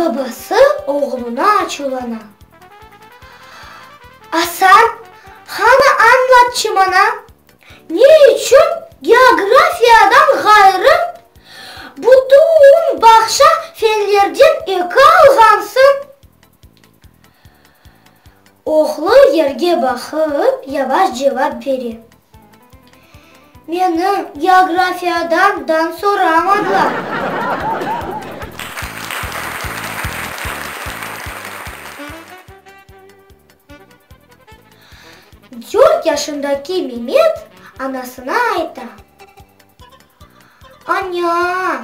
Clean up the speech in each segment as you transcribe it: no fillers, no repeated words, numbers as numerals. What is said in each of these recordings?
Babası oğluna açuvlana. Asan, qani añlatçı maña, ne içün geografiyadan ğayrı bütün bağça fenlerden eki alğansıñ? Oğlu yerge baqıp, yavaş cevap bere. Meni geografiyadan dan soramadılar. Dört yaşındaki Memet anasına ayta. Aña,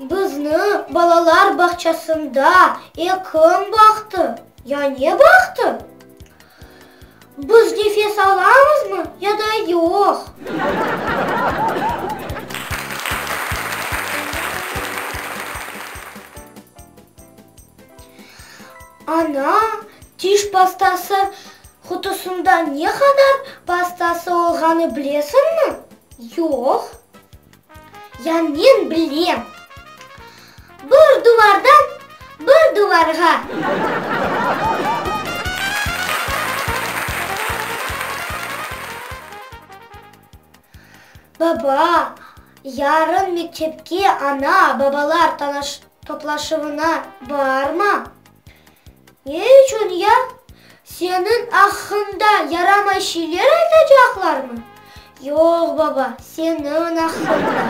bizni balalar bağçasında ekim baqtı. Ya ne baqtı? Biz nefes alamızmı ya da yoq? Ana, tiş pastası qutusında ne qadar pastası olğanı bilesiñmi? Yoq. Ya men bilem. Bir duvardan bir duvarğa. Baba, yarın mektepke ana, babalar toplaşuvına barma. Ne içün ya? Seniñ aqqıñda yaramay şeyler aytacaqlarmı? Yoq, baba, seniñ aqqıñda.